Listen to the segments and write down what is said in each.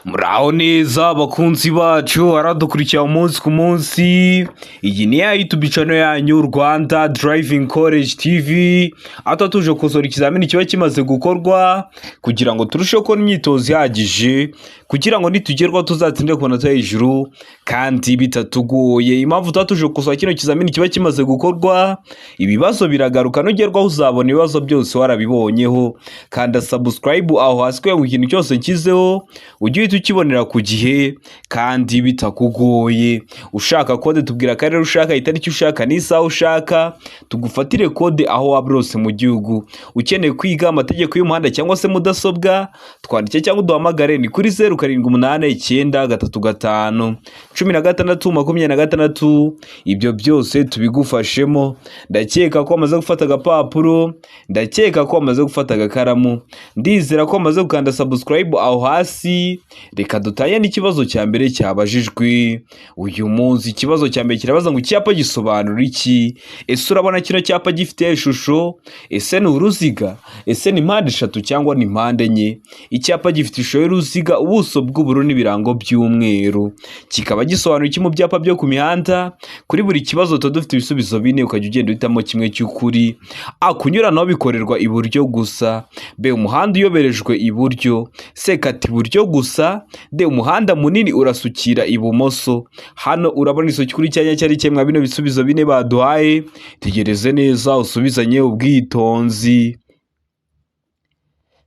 Muraho neza bakunzi bacu, aradukurikira umunsi ku munsi. Iyi ni ya YouTube channel yanyu, Rwanda Driving College TV, aho tuje gukosora ikizamini kiba kimaze gukorwa kugira ngo turusheho kubona imyitozo ihagije, kugira ngo nitugerwaho tuzatsinde ku manota hejuru kandi bitatugoye. Impamvu tuba tuje gukosora kino kizamini kiba kimaze gukorwa, ibibazo biragaruka, nugerwaho uzabona ibibazo byose warabibonyeho. Kanda subscribe aho hasi kugira ngo ikintu cyose nshyizeho ujye uhita ukibonera ku gihe kandi bitakugoye. Ushaka kode, tubwira akarere ushaka, itariki ushaka n'isaha ushaka, tugufatire kode aho waba uri hose mu gihugu. Ukeneye kwiga amategeko y'umuhanda cyangwa se mudasobwa, twandike cyangwa uduhamagare, ni kuri 0789351626. Ibyo byose tubigufashemo. Ndakeka ko wamaze gufata agapapuro, ndakeka ko wamaze gufata agakaramu, ndizera ko wamaze gukanda subscribe aho hasi. Reka dutangire n'ikibazo cya mbere cyabajijwe uyu munsi. Ikibazo cya mbere kirabaza ngo: icyapa gisobanura iki? Ese urabona kino cyapa gifite ishusho? Ese ni uruziga? Ese ni mpande eshatu cyangwa ni mpande enye? Icyapa gifite ishusho y'uruziga, ubuso bw'ubururu n'ibirango by'umweru, kikaba gisobanura iki mu byapa byo ku mihanda? Kuri buri kibazo tuba dufite ibisubizo bine, ukajya ugenda uhitamo kimwe cy'ukuri. A, kunyuranaho bikorerwa iburyo gusa. B, umuhanda uyoberejwe iburyo. C, kata iburyo gusa. D, umuhanda munini urasukira ibumoso. Hano urabona isoki kuri cyanya cyari kimwe bino bisubizo bine baduhaye. Tegereze neza usubizanye ubwitonzi.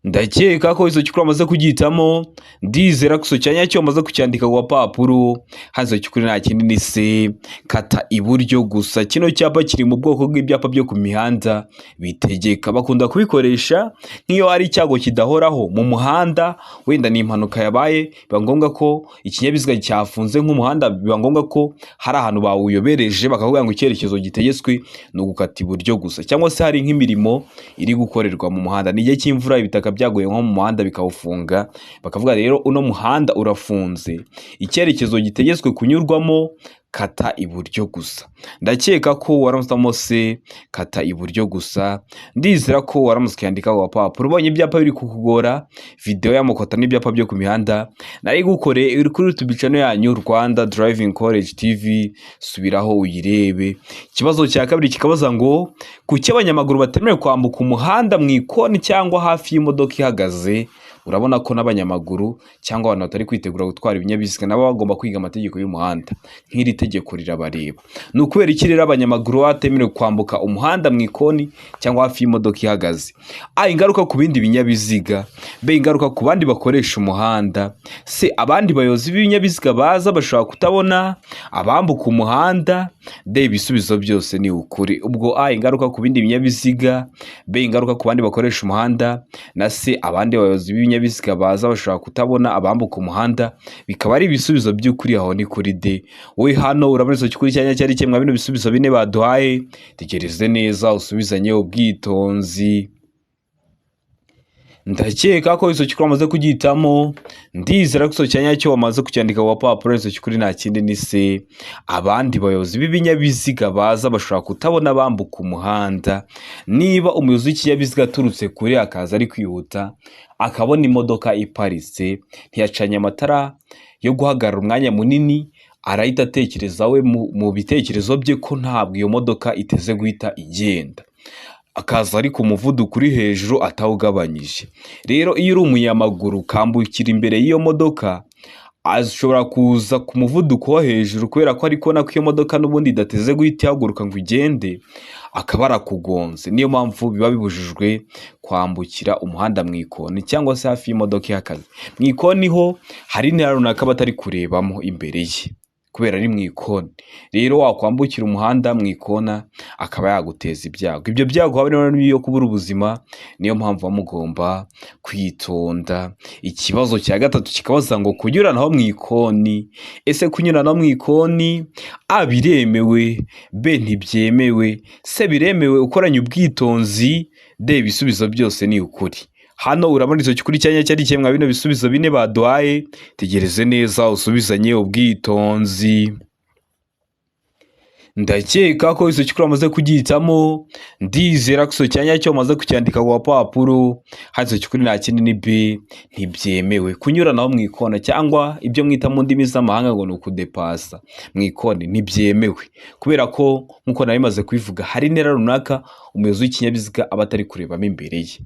Ndakeka ko iso cy'ukuri wamaze kugihitamo, ndizera ko icyo cyanya cyo wamaze kucyandika ku gapapuro. Hano iso cy'ukuri nta kindi, ni C, kata iburyo gusa. Kino cyapa kiri mu bwoko bw'ibyapa byo ku mihanda bitegeka. Bakunda kubikoresha nk'iyo hari icyago kidahoraho mu muhanda, wenda ni impanuka yabaye, biba ngombwa ko ikinyabiziga cyafunze nk'umuhanda, biba ngombwa ko hari ahantu bawuyobereje, bakavuga ngo icyerekezo gitegetswe ni ugukata iburyo gusa, cyangwa se hari nk'imirimo iri gukorerwa mu muhanda, ni igihe cy'imvura, ibitaka byaguye nko mu muhanda bikawufunga, bakavuga rero uno muhanda urafunze, icyerekezo gitegetswe kunyurwamo kata iburyo gusa. Ndakeka ko waramutse C, kata iburyo gusa. Ndizera ko waramutse ukiyandika ku gapapuro. Ubonye ibyapa biri kukugora, videwo y'amakota n'ibyapa byo ku mihanda nari gukoreye iri kuri YouTube channel yanyu, Rwanda Driving College TV, subiraho uyirebe. Ikibazo cya kabiri kikabaza ngo: kuki abanyamaguru batemerewe kwambuka umuhanda mu ikoni cyangwa hafi y'imodoka ihagaze? Urabona ko n'abanyamaguru cyangwa abantu batari kwitegura gutwara ibinyabiziga nabo bagomba kwiga amategeko y'umuhanda, nk'iri tegeko rirabareba. Ni ukubera iki rero abanyamaguru batemerewe kwambuka umuhanda mu ikoni cyangwa hafi y'imodoka ihagaze? A, ingaruka ku bindi binyabiziga. B, ingaruka ku bandi bakoresha umuhanda. C, abandi bayobozi b'ibinyabiziga baza bashobora kutabona abambuka umuhanda. D, ibisubizo byose ni ukuri. Ubwo A, ingaruka ku bindi binyabiziga, B, ingaruka ku bandi bakoresha umuhanda, na C, abandi bayobozi b'ibinyabiziga baza bashobora kutabona abambuka umuhanda, bikaba ari ibisubizo by'ukuri. Aho ni kuri D. Wowe hano urabona icyo cy'ukuri cyanya cyari kimwe bino bisubizo bine baduhaye. Tegereze neza usubizanye ubwitonzi. Ndakeka ko icyo cy'ukuri wamaze kugihitamo, ndizera ko icyo cyanya cyo wamaze kucyandika ku gapapuro. Icyo cy'ukuri nta kindi, ni C, abandi bayobozi b'ibinyabiziga baza bashobora kutabona bambuka umuhanda. Niba umuyobozi w'ikinyabiziga aturutse kure akaza ari kwihuta, akabona imodoka iparitse ntiyacanye amatara yo guhagarara umwanya munini, arahita atekereza we mu bitekerezo bye ko ntabwo iyo modoka iteze guhita igenda, akaza ari ku muvuduko uri hejuru atawugabanyije. Rero iyo uri umunyamaguru ukambukira imbere y'iyo modoka, ashobora kuza ku muvuduko wo hejuru kubera ko ari kubona ko iyo modoka n'ubundi idateze guhita ihaguruka ngo igende, akaba arakugonze. Niyo mpamvu biba bibujijwe kwambukira umuhanda mu ikoni cyangwa se hafi y'imodoka ihagaze. Mu ikoni ho hari intera runaka batari kurebamo imbere ye kubera ari mu ikoni. Rero wakwambukira umuhanda mu ikona akaba yaguteza ibyago, ibyo byago haba harimo n'iyo kubura ubuzima. Niyo mpamvu muba mugomba kwitonda. Ikibazo cya gatatu kikabaza ngo: kunyuranaho mu ikoni. Ese kunyuranaho mu ikoni, A, biremewe, B, ntibyemewe, C, biremewe ukoranye ubwitonzi, D, ibisubizo byose ni ukuri. Hano urabona icyo cy'ukuri cyanya cyari kimwe bino bisubizo bine baduhaye. Tegereze neza usubizanye ubwitonzi. Ndakeka ko iso cy'ukuri wamaze kugihitamo, ndizera ko iso cya nyacyo wamaze kucyandika ku gapapuro. Hano iso cy'ukuri nta kindi ni B, ntibyemewe kunyuranaho mu ikona, cyangwa ibyo mwita mu ndimi z'amahanga ngo ni ukudepasa mu ikoni, ntibyemewe kubera ko nk'uko nari maze kubivuga hari intera runaka umuyobozi w'ikinyabiziga aba atari kurebamo imbere ye.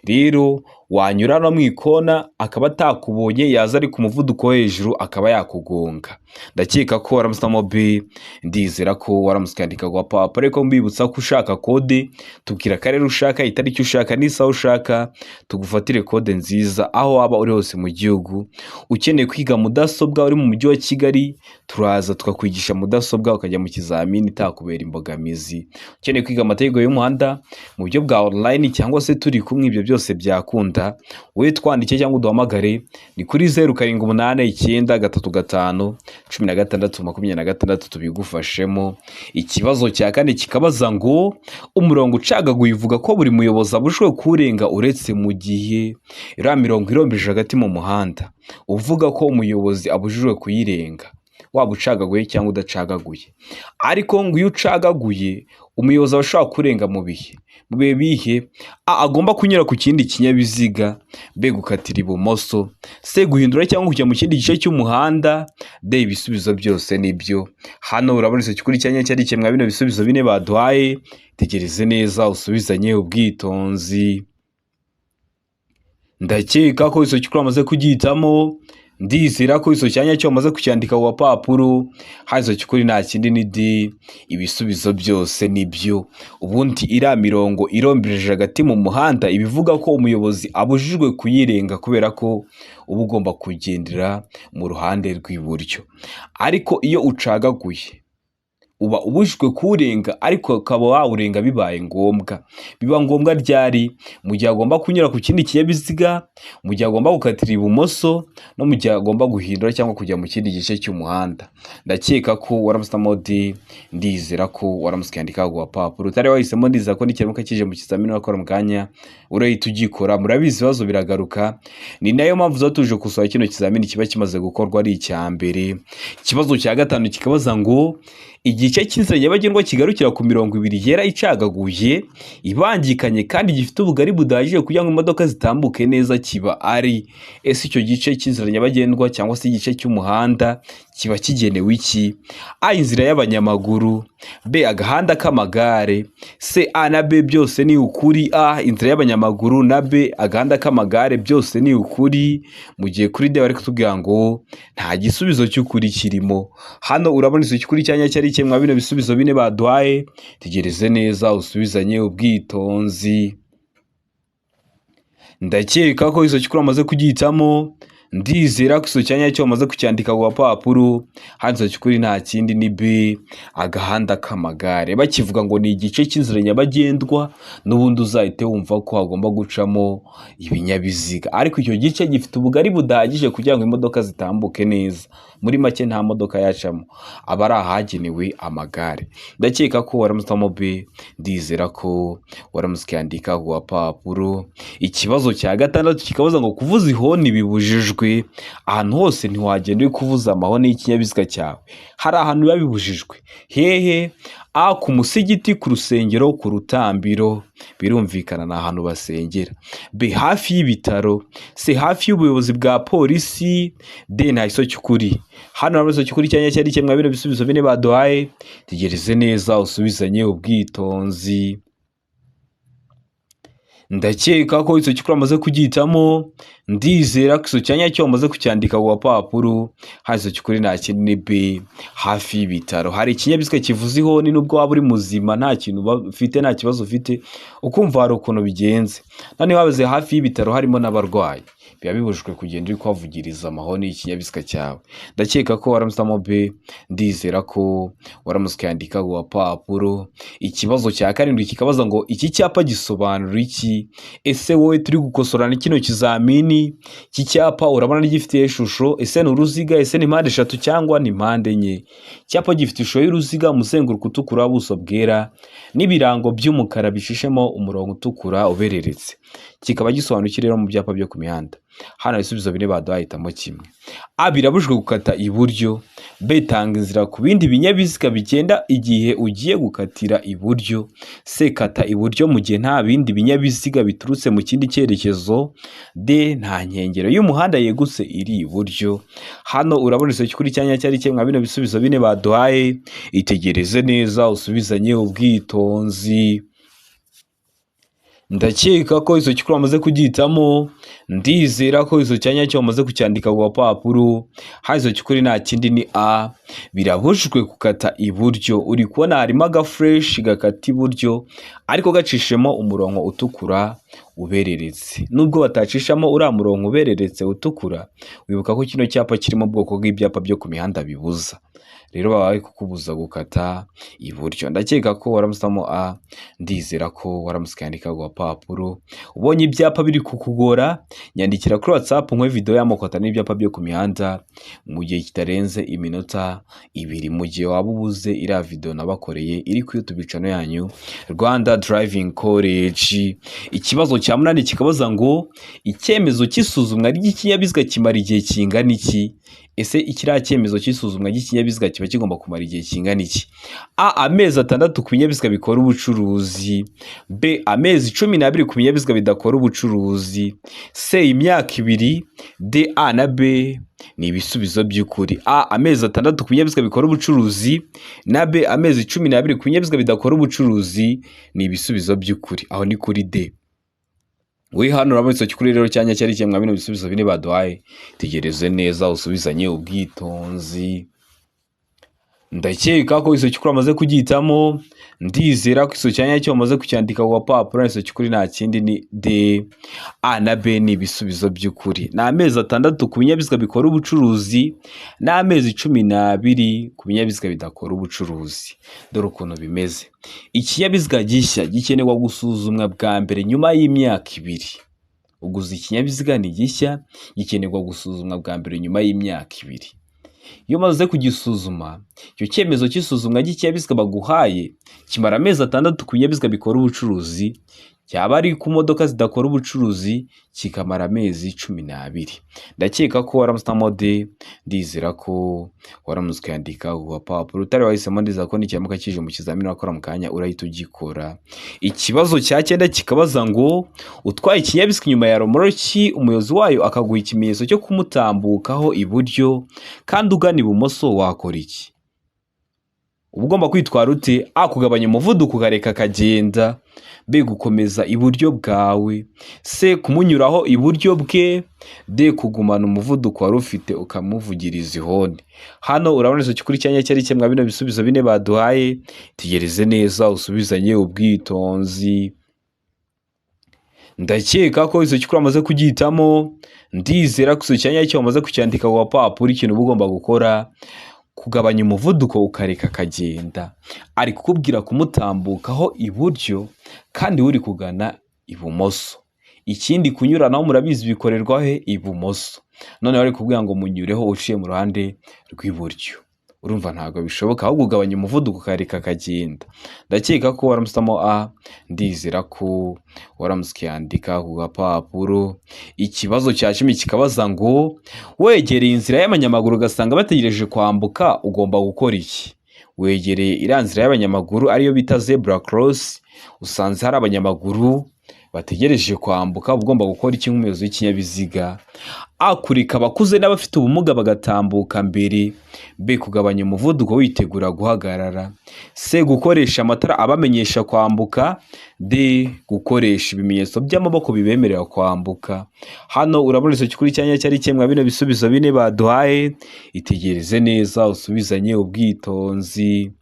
Rero wanyurana mu ikona akaba atakubonye, yaza ari ku muvuduko wo hejuru akaba yakugonga. Ndakeka ko waramusamo B, ndizera ko waramutse ukandika ku gapapuro. Ariko mbibutsa ko ushaka kode, tubwira akarere ushaka, itariki ushaka n'isaha ushaka, tugufatire kode nziza aho waba uri hose mu gihugu. Ukeneye kwiga mudasobwa uri mu mujyi wa Kigali, turaza tukakwigisha mudasobwa ukajya mu kizamini itakubera imbogamizi. Ukeneye kwiga amategeko y'umuhanda mu buryo bwa online cyangwa se turi kumwe, ibyo byose byakunda. Wowe twandike cyangwa uduhamagare ni kuri 0789351626 tubigufashemo. Ikibazo cya kane kikabaza ngo umurongo ucagaguye uvuga ko buri muyobozi abujijwe kuwurenga uretse mu gihe iriya mirongo irombeje hagati mu muhanda, uvuga ko umuyobozi abujijwe kuyirenga waba ucagaguye cyangwa udacagaguye. Ariko ngo iyo ucagaguye umuyobozi aba ashobora kurenga mu bihe bihe A, agomba kunyura ku kindi kinyabiziga, B, gukatira ibumoso, C, guhindura cyangwa kujya mu kindi gice cy'umuhanda, D, ibisubizo byose nibyo. Hano urabona icyo cy'ukuri cyanya cyari kimwe bino bisubizo bine baduhaye. Tegereze neza usubizanye ubwitonzi. Ndakeka ko icyo cy'ukuri wamaze kugihitamo, ndizera ko icyo cyanya cyo wamaze kucyandika ku gapapuro. Hano icyo cy'ukuri nta kindi ni D, ibisubizo byose nibyo. Ubundi iriya mirongo irombereje hagati mu muhanda iba ivuga ko umuyobozi abujijwe kuyirenga kubera ko uba ugomba kugendera mu ruhande rw'iburyo. Ariko iyo ucagaguye uba ubujijwe kuwurenga, ariko ukaba wawurenga bibaye ngombwa. Biba ngombwa ryari? Mu gihe agomba kunyura ku kindi kinyabiziga, mu gihe agomba gukatira ibumoso, no mu gihe agomba guhindura cyangwa kujya mu kindi gice cy'umuhanda. Ndakeka ko waramusamo D, ndizera ko waramutse ukandika ku gapapuro. Utari wahisemo, ndizera ko nikiramuka kije mu kizamini wakora mu kanya urahita ugikora. Murabizi ibibazo biragaruka, ni nayo mpamvu tuba tuje gusura kino kizamini kiba kimaze gukorwa ari icya mbere. Ikibazo cya gatanu kikabaza ngo igice cy'inzira nyabagendwa kigarukira ku mirongo ibiri yera icagaguye ibangikanye kandi gifite ubugari budahagije kugira ngo imodoka zitambuke neza kiba ari. Ese icyo gice cy'inzira nyabagendwa cyangwa se igice cy'umuhanda kiba kigenewe iki? A, inzira y'abanyamaguru, B, agahanda k'amagare, C, A na B byose ni ukuri. A, inzira y'abanyamaguru na B, agahanda k'amagare byose ni ukuri, mu gihe kuri D bari kutubwira ngo nta gisubizo cy'ukuri kirimo. Hano urabona icyo cy'ukuri cyanya cyari kimwe bino bisubizo bine baduhaye. Tegereze neza usubizanye ubwitonzi. Ndakeka ko icyo cy'ukuri wamaze kugihitamo, ndizera ko icyo cyanya cyo wamaze kucyandika ku gapapuro. Hano icyo cy'ukuri nta kindi ni B, agahanda k'amagare. Bakivuga ngo ni igice cy'inzira nyabagendwa, n'ubundi uzahite wumva ko hagomba gucamo ibinyabiziga, ariko icyo gice gifite ubugari budahagije kugira ngo imodoka zitambuke neza. Muri make nta modoka yacamo, aba ari ahagenewe amagare. Ndakeka ko waramusamo B, ndizera ko waramutse ukandika ku gapapuro. Ikibazo cya gatandatu kikabaza ngo kuvuza ihoni bibujijwe ahantu hose. Ntiwagenda uri kuvuza amahoni y'ikinyabiziga cyawe, hari ahantu biba bibujijwe. Hehe? A, ku musigiti, ku rusengero, ku rutambiro, birumvikana ni ahantu basengera. B, hafi y'ibitaro, C, hafi y'ubuyobozi bwa polisi, D, nta giso cy'ukuri. Hano hari igiso cy'ukuri cyanya cyari kimwe bino bisubizo bine baduhaye. Tegereze neza usubizanye ubwitonzi. Ndakeka ko icyo cy'ukuri wamaze kugihitamo, ndizera ko icyo cyanya cyo wamaze kucyandika ku gapapuro. Hano icyo cy'ukuri nta kindi ni B, hafi y'ibitaro. Hari ikinyabiziga kivuza ihoni nubwo waba uri muzima nta kintu ufite, nta kibazo ufite, ukumva hari ukuntu bigenze. Noneho wabaze hafi y'ibitaro harimo n'abarwayi, biba bibujijwe kugenda uri kuhavugiriza amahoni y'ikinyabiziga cyawe. Ndakeka ko waramusamo B, ndizera ko waramutse ukandika ku gapapuro. Ikibazo cya karindwi kikabaza ngo iki cyapa gisobanura iki? Ese wowe turi gukosorana kino kizamini, iki cyapa urabona gifite ishusho, ese ni uruziga, ese ni mpande eshatu cyangwa ni mpande enye? Icyapa gifite ishusho y'uruziga, umuzenguruko utukura, ubuso bwera n'ibirango by'umukara bicishemo umurongo utukura ubereretse. Kikaba gisobanuye rero mu byapa byo ku mihanda. Hano ibisubizo bine baduhaye, hitamo kimwe. A, birabujijwe gukata iburyo. B tanga inzira ku bindi binyabiziga bigenda igihe ugiye gukatira iburyo. C kata iburyo mu gihe nta bindi binyabiziga biturutse mu kindi cyerekezo. D nta nkengero y'umuhanda yegutse iri iburyo. Hano urabona icyo kuri cyanya cyari kimwe bino bisubizo bine baduhaye. Itegereze neza usubizanye ubwitonzi. Ndakeka ko icyo kikuru wamaze kugihitamo, ndizera ko icyo cyanya cyo wamaze kucyandika ku gapapuro. Hano icyo kikuri nta kindi ni A, birabujijwe gukata iburyo. Uri kubona harimo agafureshi gakata iburyo ariko gacishemo umurongo utukura ubereretse. Nubwo batacishamo uriya murongo ubereretse utukura, wibuka ko kino cyapa kiri mu bwoko bw'ibyapa byo ku mihanda bibuza. Rero baba bari kukubuza gukata iburyo. Ndakeka ko waramusamo A, ndizera ko waramutse ukandika ku gapapuro. Ubonye ibyapa biri kukugora, nyandikira kuri WhatsApp nkwe video y'amoko atanu y'ibyapa byo ku mihanda mu gihe kitarenze iminota 2. Mu gihe waba ubuze iriya video nabakoreye iri kuri YouTube channel yanyu Rwanda Driving College. Ikibazo cya 8 kikabaza ngo icyemezo cy'isuzumwa ry'ikinyabiziga kimara igihe kingana iki? Ese ikiriya cyemezo cy'isuzumwa ry'ikinyabiziga kiba kigomba kumara igihe kingana iki? A amezi 6 ku binyabiziga bikora ubucuruzi. B amezi 12 ku binyabiziga bidakora ubucuruzi. C imyaka 2. D A na B ni ibisubizo by'ukuri. A amezi 6 ku binyabiziga bikora ubucuruzi na B amezi 12 ku binyabiziga bidakora ubucuruzi ni ibisubizo by'ukuri. Aho ni kuri D. We hano urabona icyo kuri rero cyanya cyari kimwe bino bisubizo bine baduhaye. Tegereze neza usubizanye ubwitonzi. Ndakeka ko icyo kikuri wamaze kugihitamo, ndizera ko icyo cyanya cyo wamaze kucyandika ku gapapuro. Icyo kikuri nta kindi ni D. A na B ni ibisubizo by'ukuri. Ni amezi 6 ku binyabiziga bikora ubucuruzi n'amezi 12 ku binyabiziga bidakora ubucuruzi. Dore ukuntu bimeze. Ikinyabiziga gishya gikenerwa gusuzumwa bwa mbere nyuma y'imyaka 2. Uguze ikinyabiziga ni gishya, gikenerwa gusuzumwa bwa mbere nyuma y'imyaka 2. Iyo umaze kugisuzuma, icyo cyemezo cy'isuzumwa ry'ikinyabiziga baguhaye kimara amezi 6 ku binyabiziga bikora ubucuruzi, cyaba ari ku modoka zidakora ubucuruzi kikamara amezi 12. Ndakeka ko waramusamo D, ndizera ko waramutse ukayandika ku gapapuro. Utari wahisemo, ndizera ko nikiramuka kije mu kizamini wakora mu kanya urahita ugikora. Ikibazo cya 9 kikabaza ngo utwaye ikinyabiziga inyuma ya romoroki, umuyobozi wayo akaguha ikimenyetso cyo kumutambukaho iburyo kandi ugana ibumoso, wakora iki? Uba ugomba kwitwara ute? A kugabanya umuvuduko ukareka akagenda. B gukomeza iburyo bwawe. C kumunyuraho iburyo bwe. D kugumana umuvuduko wari ufite ukamuvugiriza ihoni. Hano urabona icyo kuri cyanya cyari kimwe bino bisubizo bine baduhaye. Tegereze neza usubizanye ubwitonzi. Ndakeka ko icyo kikuri wamaze kugihitamo, ndizera ko icyo cyanya cyo wamaze kucyandika ku gapapuro. Ikintu uba ugomba gukora kugabanya umuvuduko ukareka akagenda. Ari kukubwira kumutambukaho iburyo kandi uri kugana ibumoso. Ikindi kunyuranaho murabizi bikorerwa he? Ibumoso. Noneho ari kubwira ngo munyureho uciye mu ruhande rw'iburyo. Urumva ntabwo bishoboka, ahubwo ugabanya umuvuduko ukareka akagenda. Ndakeka ko waramusamo A, ndizera ko waramutse ukiyandika ku gapapuro. Ikibazo cya 10 kikabaza ngo wegereye inzira y'abanyamaguru ugasanga bategereje kwambuka, ugomba gukora iki? Wegereye iriya nzira y'abanyamaguru ariyo bita zebra cross, usanze hari abanyamaguru bategereje kwambuka, uba ugomba gukora iki nk'umuyobozi w'ikinyabiziga? A kureka abakuze n'abafite ubumuga bagatambuka mbere. B kugabanya umuvuduko witegura guhagarara. C gukoresha amatara abamenyesha kwambuka. D gukoresha ibimenyetso by'amaboko bibemerera kwambuka. Hano urabona icyo kikuri cyanya cyari kimwe bino bisubizo bine baduhaye. Itegereze neza usubizanye ubwitonzi.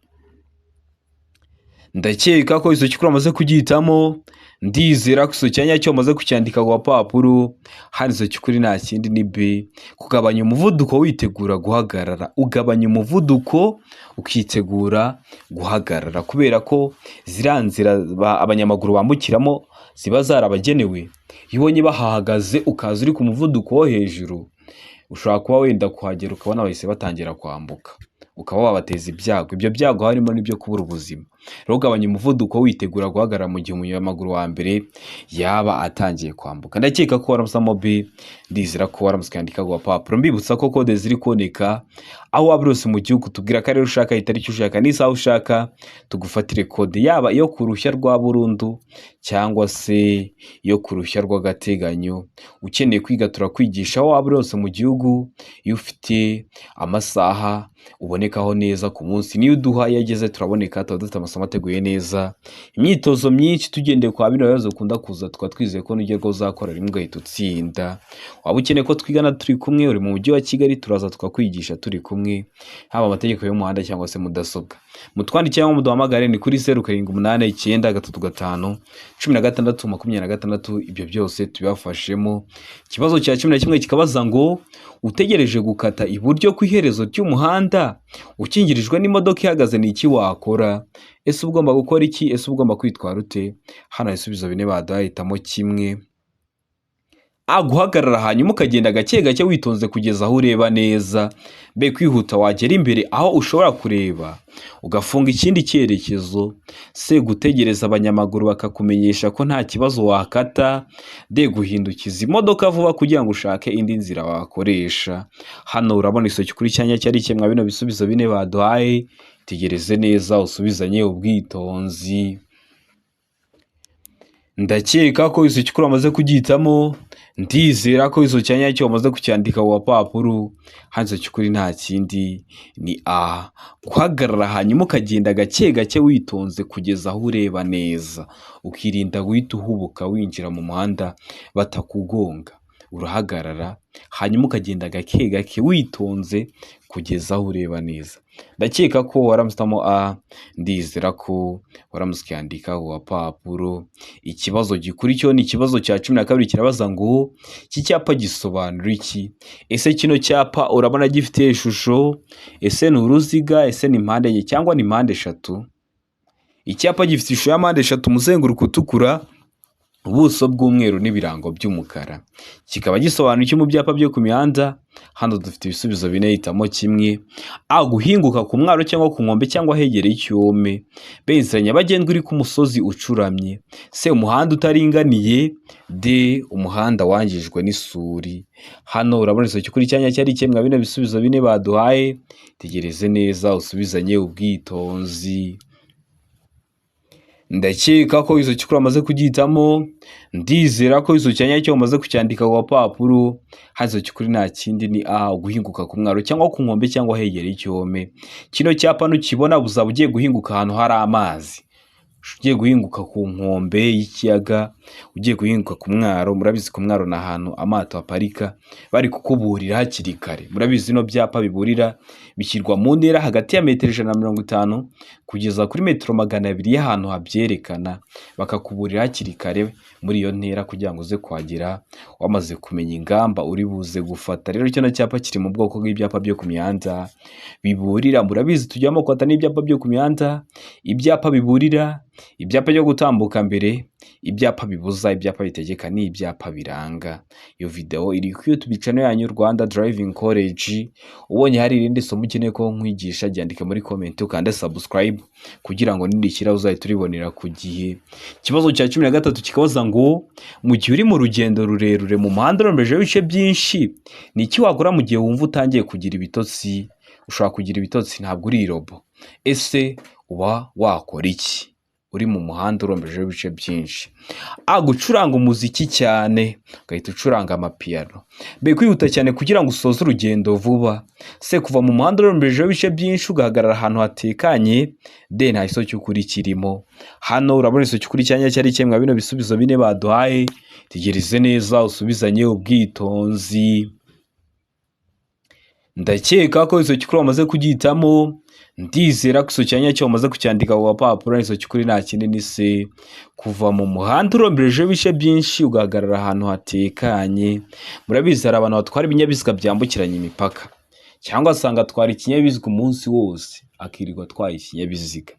Ndakeka ko icyo kikuri wamaze kugihitamo, ndizera ko icyo cyanya cyo wamaze kucyandika ku gapapuro. Hano icyo kikuri nta kindi ni B kugabanya umuvuduko witegura guhagarara. Ugabanya umuvuduko ukitegura guhagarara, kubera ko ziriya nzira abanyamaguru bambukiramo ziba zarabagenewe. Iyo ubonye bahahagaze ukaza uri ku muvuduko wo hejuru, ushobora kuba wenda kuhagera ukabona bahise batangira kwambuka. ukaba wabateza ibyago. Ibyo byago harimo n'ibyo kubura ubuzima. Rero ugabanya umuvuduko witegura guhagarara mu gihe umunyamaguru wa mbere yaba atangiye kwambuka. Ndakeka ko waramutse B, ndizera ko waramutse ukandika ku gapapuro. Mbibutsa ko kode ziri kuboneka aho waba uri hose mu gihugu, tubwira akarere ushaka, itariki ushaka n'isaha ushaka, tugufatire kode, yaba iyo ku ruhushya rwa burundu cyangwa se iyo ku ruhushya rw'agateganyo. Ukeneye kwiga turakwigisha aho waba uri hose mu gihugu, iyo ufite amasaha ubonekaho neza ku munsi, niyo uduha iyo ageze turaboneka, tuba dufite amasomo ateguye neza, imyitozo myinshi tugendeye kwa bino bibazo ukunda kuza, tukaba twizeye ko nugerwaho uzakora rimwe ugahita utsinda. Waba ukeneye ko twigana turi kumwe, uri mu mujyi wa Kigali, turaza tukakwigisha turi kumwe, haba amategeko y'umuhanda cyangwa se mudasobwa. Mutwandikire cyangwa muduhamagare ni kuri 0789351626, ibyo byose tubibafashemo. Ikibazo cya 11 kikabaza ngo utegereje gukata iburyo ku iherezo ry'umuhanda ukingirijwe n'imodoka ihagaze, ni iki wakora? Ese uba ugomba gukora iki? Ese uba ugomba kwitwara ute? Hano ibisubizo bine baduhaye, hitamo kimwe. A, guhagarara hanyuma ukagenda gake gake witonze kugeza aho ureba neza. B, kwihuta wagera imbere aho ushobora kureba ugafunga ikindi cyerekezo. C, gutegereza abanyamaguru bakakumenyesha ko nta kibazo wakata. D, guhindukiza imodoka vuba kugira ngo ushake indi nzira wakoresha. Hano urabona isoki kuri cyanya cyari kimwe bino bisubizo bine baduhaye. Tegereze neza usubizanye ubwitonzi. Ndakeka ko izo cyukuri wamaze kugihitamo, ndizera ko izo cyanya cyo wamaze kucyandika ku gapapuro. Handitse cyukuri nta kindi ni A, guhagarara hanyuma ukagenda gake gake witonze kugeza aho ureba neza, ukirinda guhita uhubuka winjira mu muhanda batakugonga. Urahagarara hanyuma ukagenda gake gake witonze kugeza aho ureba neza. Ndakeka ko waramusitamo A, ndizera ko waramutse ukandika ku gapapuro. Ikibazo gikurikiyeho ni ikibazo cya 12, kirabaza ngo iki cyapa gisobanura iki? Ese kino cyapa urabona gifite ishusho? Ese ni uruziga? Ese ni mpande enye cyangwa ni mpande eshatu? Icyapa gifite ishusho ya mpande eshatu, umuzenguruko utukura, ubuso bw'umweru n'ibirango by'umukara. Kikaba gisobanura iki mu byapa byo ku mihanda? Hano dufite ibisubizo bine, hitamo kimwe. A, guhinguka ku mwaro cyangwa ku nkombe cyangwa ahegereye icyome. B, inzira nyabagendwa iri ku musozi ucuramye. C, umuhanda utaringaniye. D, umuhanda wangijwe n'isuri. Hano urabona isoki kuri cyanya cyari kimwe bino bisubizo bine baduhaye. Tegereze neza usubizanye ubwitonzi. Ndakeka ko izo cyukuri wamaze kugihitamo, ndizera ko izo cyanya cyo wamaze kucyandika ku gapapuro. Hano cyukuri nta kindi ni A, guhinguka ku mwaro cyangwa ku nkombe cyangwa ahegereye icyome. Kino cyapa nukibona uzaba ugiye guhinguka ahantu hari amazi, ugiye guhinguka ku nkombe y'ikiyaga, ugiye guhinguka ku mwaro. Murabizi ku mwaro ni ahantu amato aparika, bari kukuburira hakiri kare. Murabizi bino byapa biburira bishyirwa mu ntera hagati ya metero 150 kugeza kuri metero 200 y'ahantu habyerekana, bakakuburira hakiri kare muri iyo ntera kugira ngo uze kuhagera wamaze kumenya ingamba uri buze gufata. Rero kino cyapa kiri mu bwoko bw'ibyapa byo ku mihanda biburira. Murabizi tujyamo kwata n'ibyapa byo ku mihanda, ibyapa biburira, ibyapa byo gutambuka mbere, ibyapa bibuza, ibyapa bitegeka n'ibyapa biranga. Iyo video iri kuri YouTube channel yanyu Rwanda Driving College. Ubonye hari irindi somo ukeneye ko nkwigisha, ryandike muri comment, ukande subscribe kugira ngo nindishyira uzahite uribonera ku gihe. Ikibazo cya 13 kikabaza ngo mu gihe uri mu rugendo rurerure mu muhanda urombejeho ibice byinshi, ni iki wakora mu gihe wumva utangiye kugira ibitotsi? Ushobora kugira ibitotsi, ntabwo uri robo. Ese uba wakora iki uri mu muhanda urombejeho ibice byinshi? A, gucuranga umuziki cyane ugahita ucuranga amapiyano. B, kwihuta cyane kugira ngo usoze urugendo vuba. C, kuva mu muhanda urombejeho ibice byinshi ugahagarara ahantu hatekanye. D, nta gisozi cy'ukuri kirimo. Hano urabona isozi cy'ukuri cyanya cyari kimwe bino bisubizo bine baduhaye. Tegereze neza usubizanye ubwitonzi. Ndakeka ko isozi cy'ukuri wamaze kugihitamo, ndizera ko isozi cyanya cyo wamaze kucyandika ku gapapuro. Isozi cy'ukuri nta kindi ni se, kuva mu muhanda uromberejeho ibice byinshi ugahagarara ahantu hatekanye. Murabizi hari abantu batwara ibinyabiziga byambukiranya imipaka, cyangwa asanga atwara ikinyabiziga umunsi wose akirirwa atwaye ikinyabiziga.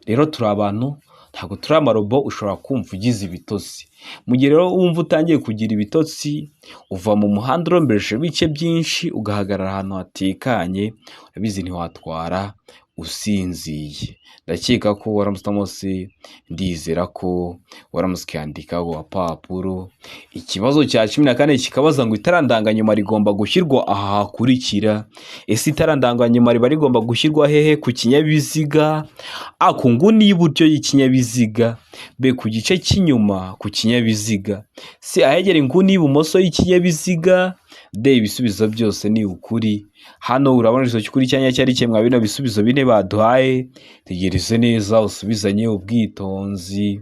Rero turi abantu Ntabwo turi amarobo, ushobora kumva ugize ibitotsi. Mu gihe rero wumva utangiye kugira ibitotsi, uva mu muhanda urombereje ibice byinshi, ugahagarara ahantu hatekanye. Urabizi, ntiwatwara usinziye. Ndakeka ko waramutse se, ndizera ko waramutse ukandika ku gapapuro. Ikibazo cya 14 kikabaza ngo: itara ndanganyuma rigomba gushyirwa aha hakurikira. Ese itara ndanganyuma riba rigomba gushyirwa hehe ku kinyabiziga? A, ku nguni y'iburyo y'ikinyabiziga; B, ku gice cy'inyuma ku kinyabiziga; C, ahegera inguni y'ibumoso y'ikinyabiziga; D, ibisubizo byose ni ukuri. Hano urabona igisubizo cy'ukuri cyanya cyari kimwe bino bisubizo bine baduhaye. Tegereze neza, usubizanye ubwitonzi.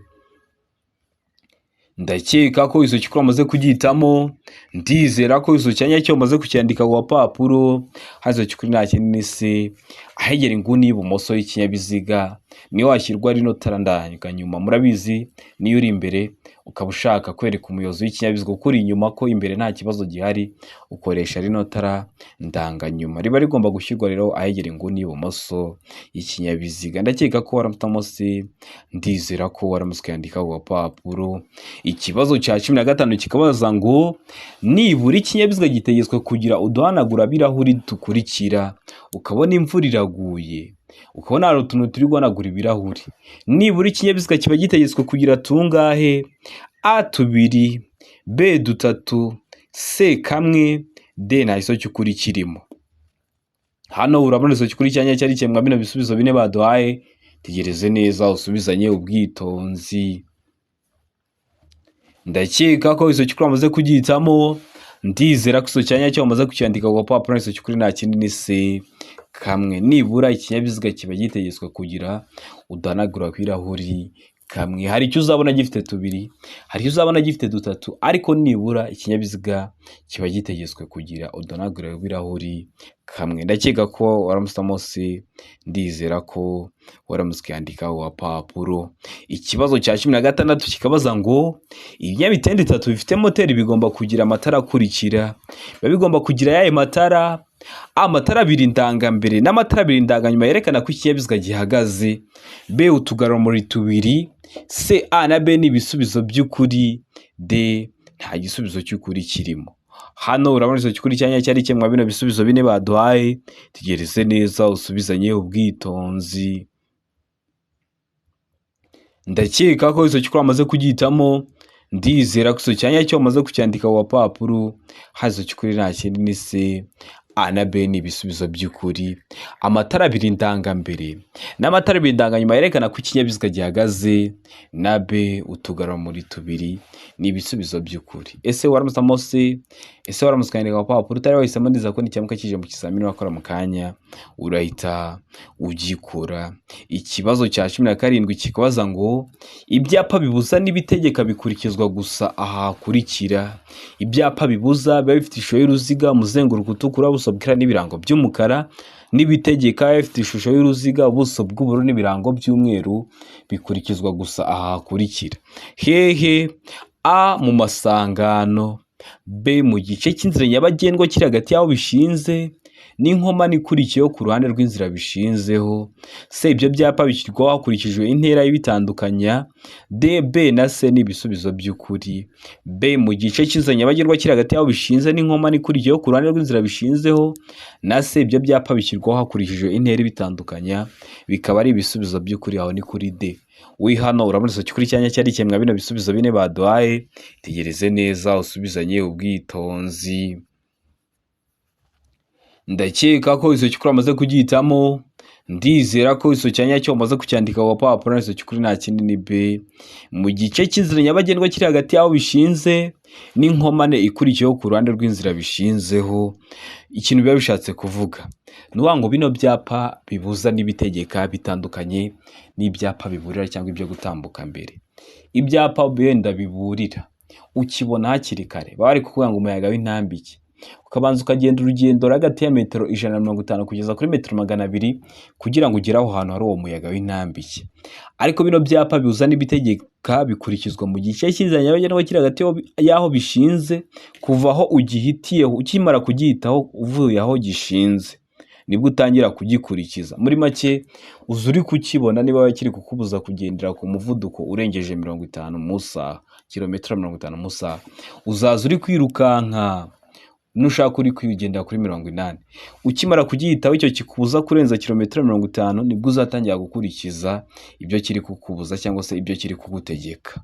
Ndakeka ko izo cy'ukuri wamaze kugihitamo. Ndizera ko izo cyanya cyo wamaze kucyandika ku gapapuro. Hano cy'ukuri nta kindi ni C, ahegera inguni y'ibumoso y'ikinyabiziga niyo washyirwa rino tara ndanganyuma. Murabizi, niyo uri imbere ukaba ushaka kwereka umuyobozi w'ikinyabiziga ukuri inyuma ko imbere nta kibazo gihari, ukoresha rino tara ndanganyuma. Riba rigomba gushyirwa rero ahegera inguni y'ibumoso y'ikinyabiziga. Ndakeka ko waramutse se, ndizera ko waramutse ukandika ku gapapuro. Ikibazo cya 15 kikabaza ngo: nibura ikinyabiziga gitegetswe kugira uduhanagurabirahuri dukurikira. Ukabona imvura iraguye, ukabona hari utuntu turi guhanagura ibirahuri. Nibura ikinyabiziga kiba gitegetswe kugira tungahe? A, tubiri; B, dutatu; C, kamwe; D, nta gisubizo cy'ukuri kirimo. Hano urabona igisubizo cy'ukuri cyanya cyari kimwe bino bisubizo bine baduhaye. Tegereze neza, usubizanye ubwitonzi. Ndakeka ko igisubizo cy'ukuri wamaze kugihitamo. Ndizera ko igisubizo cyanya cyo wamaze kucyandika ku gapapuro. Igisubizo cy'ukuri nta kindi ni C, kamwe. Nibura ikinyabiziga kiba gitegetswe kugira uduhanagura ku irahuri kamwe. Hari icyo uzabona gifite tubiri, hari icyo uzabona gifite dutatu, ariko nibura ikinyabiziga kiba gitegetswe kugira uduhanagura ibirahuri kamwe. Ndakeka ko waramutse se, ndizera ko waramutse ukandika ku gapapuro. Ikibazo cya 16 kikabaza ngo: ibinyamitende itatu bifite moteri bigomba kugira amatara akurikira. Biba bigomba kugira ayahe matara? Amatara abiri ndangambere n'amatara abiri ndanganyuma yerekana ko ikinyabiziga gihagaze; B, utugarurumuri tubiri; C, A na B ni ibisubizo by'ukuri; D, nta gisubizo cy'ukuri kirimo. Hano urabona igisubizo cy'ukuri cyanya cyari kimwe bino bisubizo bine baduhaye. Tegereze neza, usubizanye ubwitonzi. Ndakeka ko igisubizo cy'ukuri wamaze kugihitamo. Ndizera ko igisubizo cyanya cyo wamaze kucyandika ku gapapuro. Hano igisubizo cy'ukuri nta kindi ni C, A na B ni ibisubizo by'ukuri. Amatara abiri ndangambere n'amatara abiri ndanganyuma yerekana ko ikinyabiziga gihagaze, na B, utugarurumuri tubiri ni ibisubizo by'ukuri. Ese waramutse se? Ese waramutse ukandika ku gapapuro? Utari wahisemo, ndizera ko nicyamuka kije mu kizamini wakora mu kanya urahita ugikora. Ikibazo cya 17 kikabaza ngo: ibyapa bibuza n'ibitegeka bikurikizwa gusa aha hakurikira. Ibyapa bibuza biba bifite ishusho y'uruziga, umuzenguruko utukura, ubuso bwera n'ibirango by'umukara; n'ibitegeka bifite ishusho y'uruziga, ubuso bw'ubururu n'ibirango by'umweru, bikurikizwa gusa aha hakurikira. Hehe? A, mu masangano; B, mu gice cy'inzira nyabagendwa kiri hagati y'aho bishinze n'inkomane ikurikiyeho ku ruhande rw'inzira bishinzeho; C, ibyo byapa bishyirwaho hakurikijwe intera y'ibitandukanya; D, B na C ni ibisubizo by'ukuri. B, mu gice cy'inzira nyabagendwa kiri hagati y'aho bishinze n'inkomane ikurikiyeho ku ruhande rw'inzira bishinzeho, na C, ibyo byapa bishyirwaho hakurikijwe intera ibitandukanya, bikaba ari ibisubizo by'ukuri. Aho ni kuri D. Wi hano urabona igisubizo cy'ukuri cyanya cyari kimwe bino bisubizo bine baduhaye. Tegereze neza, usubizanye ubwitonzi. Ndakeka ko igisubizo cy'ukuri wamaze kugihitamo. Ndizera ko igisubizo cya nyacyo wamaze kucyandika ku gapapuro. Igisubizo cy'ukuri nta kindi ni B, mu gice cy'inzira nyabagendwa kiri hagati y'aho bishinze n'inkomane ikurikiyeho ku ruhande rw'inzira bishinzeho. Ikintu biba bishatse kuvuga ni ukuvuga ngo bino byapa bibuza n'ibitegeka bitandukanye n'ibyapa biburira cyangwa ibyo gutambuka mbere. Ibyapa wenda biburira ukibona hakiri kare, baba bari kuvuga ngo umuyaga w'intambike, ukabanza ukagenda urugendo hagati ya metero 150 kugeza kuri metero 200 kugira ngo ugere aho hantu hari uwo muyaga w'intambike. Ariko bino byapa bibuza n'ibitegeka bikurikizwa mu gice cy'inzira nyabagendwa kiri hagati y'aho bishinze, kuva aho ugihitiyeho, ukimara kugihitaho uvuye aho gishinze. nibwo utangira kugikurikiza. Muri make uza uri kukibona niba kiri kukubuza kugendera ku muvuduko urengeje 50 mu isaha, kilometero 50 mu isaha, uzaza uri kwirukanka nushaka uri kwigendera kuri 80. Ukimara kugihitaho icyo kikubuza kurenza kilometero 50, nibwo uzatangira gukurikiza ibyo kiri kukubuza cyangwa se ibyo kiri kugutegeka.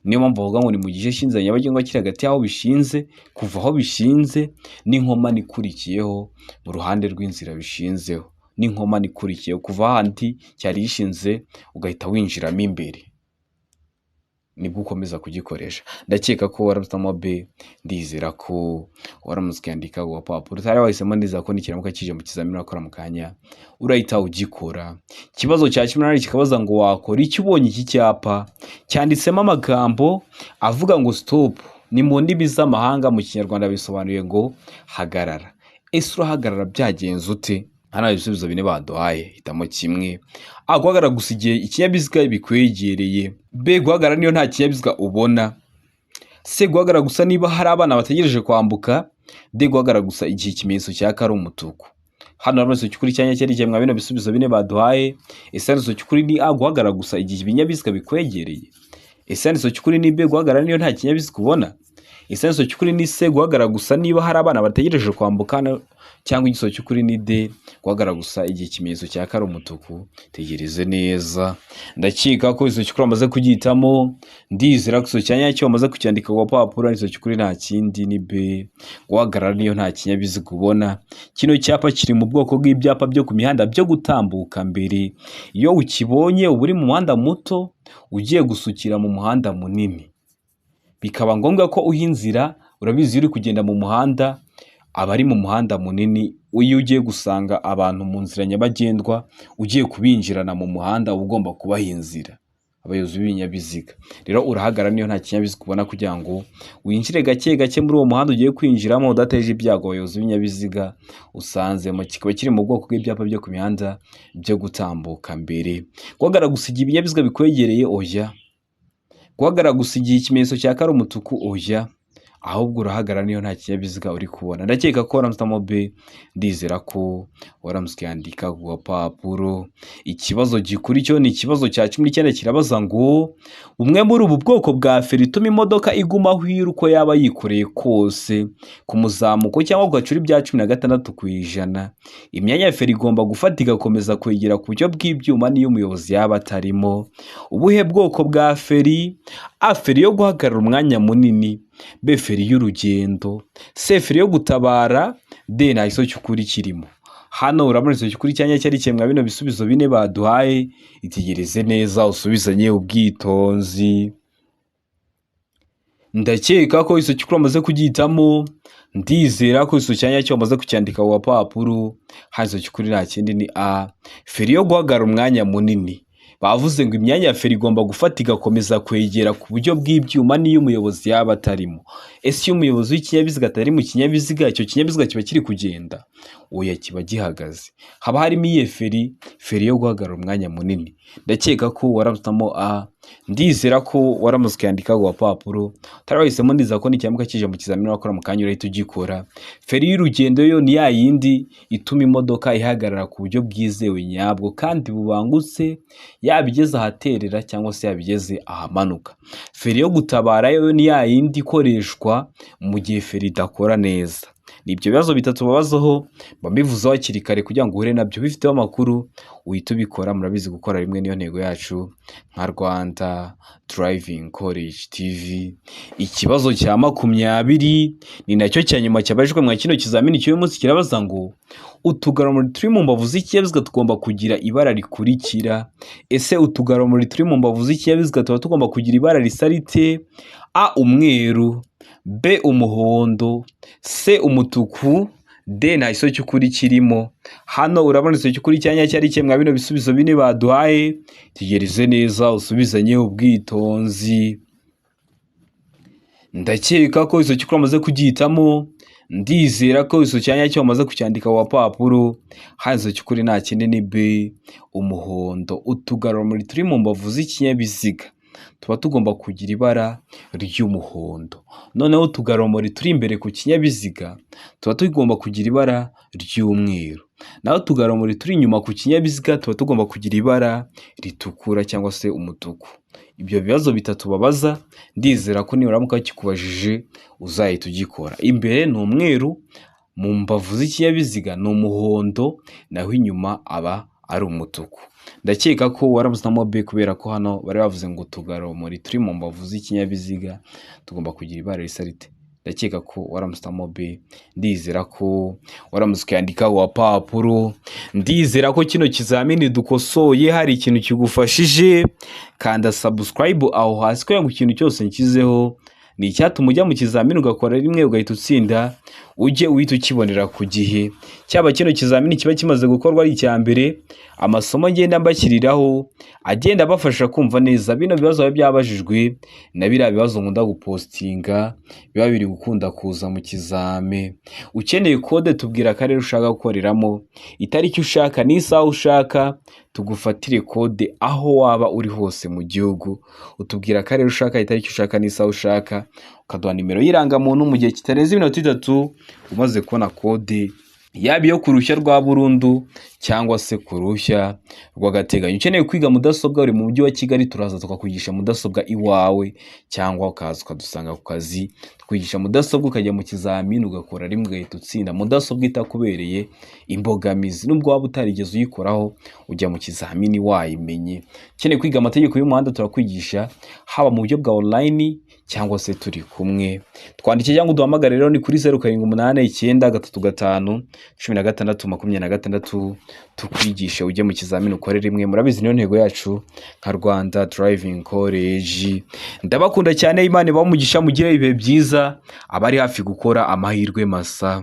Niyo mpamvu bavuga ngo ni mu gice cy'inzira nyabagendwa kiri hagati y'aho bishinze, kuva aho bishinze n'inkomane ikurikiyeho mu ruhande rw'inzira bishinzeho, n'inkomane ikurikiyeho kuva ahandi cyari gishinze ugahita winjiramo imbere, nibwo ukomeza kugikoresha. Ndakeka ko waramutse B, ndizera ko waramutse ukandika ku gapapuro utari wahisemo, ndizera ko nikiramuka kije mu kizamini urakora mu kanya urahita ugikora. Ikibazo cya 18 kikabaza ngo wakora iki ubonye iki cyapa cyanditsemo amagambo avuga ngo stop, ni mu ndimi z'amahanga, mu Kinyarwanda bisobanuye ngo hagarara. Ese urahagarara byagenze ute? Hano hari ibisubizo bine baduhaye, hitamo kimwe. A, guhagarara gusa igihe ikinyabiziga bikwegereye. B, guhagarara niyo nta kinyabiziga ubona. C, guhagarara gusa niba hari abana bategereje kwambuka. D, guhagarara gusa igihe ikimenyetso cyaka ari umutuku. Hano harimo igisubizo cy'ukuri cyanya cyari mwa bino bisubizo bine baduhaye. Ese igisubizo cy'ukuri ni A, guhagarara gusa igihe ibinyabiziga bikwegereye? Ese igisubizo cy'ukuri ni B, guhagarara niyo nta kinyabiziga ubona? Ese igisubizo cy'ukuri ni C, guhagarara gusa niba hari abana bategereje kwambuka? Cyangwa igisubizo cy'ukuri ni D, guhagarara gusa igihe ikimenyetso cyaka ari umutuku? Tegereze neza, ndakeka ko igisubizo cy'ukuri wamaze kugihitamo, ndizera ko igisubizo cya nyacyo wamaze kucyandika ku gapapuro. Igisubizo cy'ukuri nta kindi ni B, guhagarara niyo nta kinyabiziga ubona. Kino cyapa kiri mu bwoko bw'ibyapa byo ku mihanda byo gutambuka mbere. Iyo ukibonye uba uri mu muhanda muto ugiye gusukira mu muhanda munini, bikaba ngombwa ko uha inzira. Urabizi iyo uri kugenda mu muhanda aba ari mu muhanda munini, iyo ugiye gusanga abantu mu nzira nyabagendwa ugiye kubinjirana mu muhanda uba ugomba kubaha inzira, abayobozi b'ibinyabiziga. Rero urahagarara niyo nta kinyabiziga ubona kugira ngo winjire gake gake muri uwo muhanda ugiye kwinjiramo udateje ibyago abayobozi b'ibinyabiziga usanzemo. Kikaba kiri mu bwoko bw'ibyapa byo ku mihanda byo gutambuka mbere. Guhagarara gusa igihe ibinyabiziga bikwegereye, oya. Guhagarara gusa igihe ikimenyetso cyaka ari umutuku, oya. Ahubwo urahagarara niyo nta kinyabiziga uri kubona. Ndakeka ko waramutse B, ndizera ko waramutse ukandika ku gapapuro. Ikibazo gikurikiyeho ni ikibazo cya 19, kirabaza ngo bumwe muri ubu bwoko bwa feri ituma imodoka iguma aho iri uko yaba yikoreye kose, ku muzamuko cyangwa ku gacuri bya 16%. Imyanya ya feri igomba gufata igakomeza kwegera ku buryo bw'ibyuma n'iyo umuyobozi yaba atarimo. Ubuhe bwoko bwa feri? A, feri yo guhagarara umwanya munini. B, feri y'urugendo. C, feri yo gutabara. D, nta gisubizo cy'ukuri kirimo. Hano urabona igisubizo cy'ukuri cyanya cyari kimwe bino bisubizo bine baduhaye. Itegereze neza usubizanye ubwitonzi. Ndakeka ko igisubizo cy'ukuri wamaze kugihitamo, ndizera ko igisubizo cya nyacyo wamaze kucyandika ku gapapuro. Hano igisubizo cy'ukuri nta kindi ni A, feri yo guhagarara umwanya munini. Bavuze ngo imyanya ya feri igomba gufata igakomeza kwegera ku buryo bw'ibyuma n'iyo umuyobozi yaba atarimo. Ese iyo umuyobozi w'ikinyabiziga atari mu kinyabiziga, icyo kinyabiziga kiba kiri kugenda? Oya, kiba gihagaze. Haba harimo iyihe feri? Feri yo guhagarara umwanya munini. Ndakeka ko waramutse A, ndizera ko waramutse ukandika ku gapapuro. Utari wahisemo, ndizera ko nikiramuka kije mu kizamini wakora mu kanya urahita ugikora. Feri y'urugendo yo ni ya yindi ituma imodoka ihagarara ku buryo bwizewe nyabwo kandi bubangutse, yaba igeze ahaterera cyangwa se yaba igeze ahamanuka. Feri yo gutabara yo ni ya yindi ikoreshwa mu gihe feri idakora neza. Ni ibyo bibazo bitatu babazaho, mba mbivuzeho hakiri kare kugira ngo uhure nabyo bifiteho amakuru uhite ubikora. Murabizi gukora rimwe niyo ntego yacu nka Rwanda Driving College TV. Ikibazo cya 20 ni nacyo cya nyuma cyabajijwe mwa kino kizamini cy'uyu munsi, kirabaza ngo utugarurumuri turi mu mbavu z'ikinyabiziga tugomba kugira ibara rikurikira. Ese utugarurumuri turi mu mbavu z'ikinyabiziga tuba tugomba kugira ibara risa rite? A, umweru. B, umuhondo. C, umutuku. D, nta gisubizo cy'ukuri kirimo. Hano urabona igisubizo cy'ukuri cya nyacyo ari kimwe bino bisubizo bine baduhaye. Tegereze neza usubizanye ubwitonzi. Ndakeka ko igisubizo cy'ukuri wamaze kugihitamo, ndizera ko igisubizo cya nyacyo wamaze kucyandika ku gapapuro. Hano igisubizo cy'ukuri nta kindi ni B, umuhondo. Utugarurumuri turi mu mbavu z'ikinyabiziga tuba tugomba kugira ibara ry'umuhondo. Noneho utugarurarumuri turi imbere ku kinyabiziga tuba tugomba kugira ibara ry'umweru. Naho utugarurarumuri turi inyuma ku kinyabiziga tuba tugomba kugira ibara ritukura cyangwa se umutuku. Ibyo bibazo bitatu babaza, ndizera ko nibaramuka bakikubajije uzahita ugikora. Imbere ni umweru, mu mbavu z'ikinyabiziga ni umuhondo, naho inyuma aba ari umutuku. Ndakeka ko warabuze B kubera ko hano bari bavuze ngo utugarurarumuri turi mu mbavu z'ikinyabiziga tugomba kugira ibara risa rite. Ndakeka ko waramusitamo B, ndizera ko waramutse ukayandika ku gapapuro, ndizera ko kino kizamini dukosoye hari ikintu kigufashije. Kanda subscribe aho hasi kugira ngo ikintu cyose nshyizeho ni icyatuma ujya mu kizamini ugakora rimwe ugahita utsinda, ujye uhita ukibonera ku gihe. Cyaba kino kizamini kiba kimaze gukorwa ari icya mbere, amasomo ngenda mbashyiriraho agenda abafasha kumva neza bino bibazo biba byabajijwe na biriya bibazo nkunda gupostinga biba biri gukunda kuza mu kizame. Ukeneye kode, tubwira akarere ushaka gukoreramo, itariki ushaka n'isaha ushaka, tugufatire kode aho waba uri hose mu gihugu. Utubwira akarere ushaka, itariki ushaka n'isaha ushaka, ukaduha nimero y'irangamuntu. Mu gihe kitarenze iminota 3 umaze kubona kode, yaba iyo ku ruhushya rwa burundu cyangwa se ku ruhushya rw'agateganyo. Ukeneye kwiga mudasobwa uri mu mujyi wa Kigali, turaza tukakwigisha mudasobwa iwawe cyangwa ukaza ukadusanga ku kazi, tukwigisha mudasobwa ukajya mu kizamini ugakora rimwe ugahita utsinda, mudasobwa itakubereye imbogamizi. Nubwo waba utarigeze uyikoraho, ujya mu kizamini wayimenye. Ukeneye kwiga amategeko y'umuhanda, turakwigisha haba mu buryo bwa online cyangwa se turi kumwe. Twandike cyangwa uduhamagare rero, ni kuri 0789351626, tukwigishe ujye mu kizamini ukore rimwe. Murabizi, niyo ntego yacu nka Rwanda Driving College. Ndabakunda cyane, Imana ibahe umugisha, mugire ibihe byiza, abari hafi gukora amahirwe masa.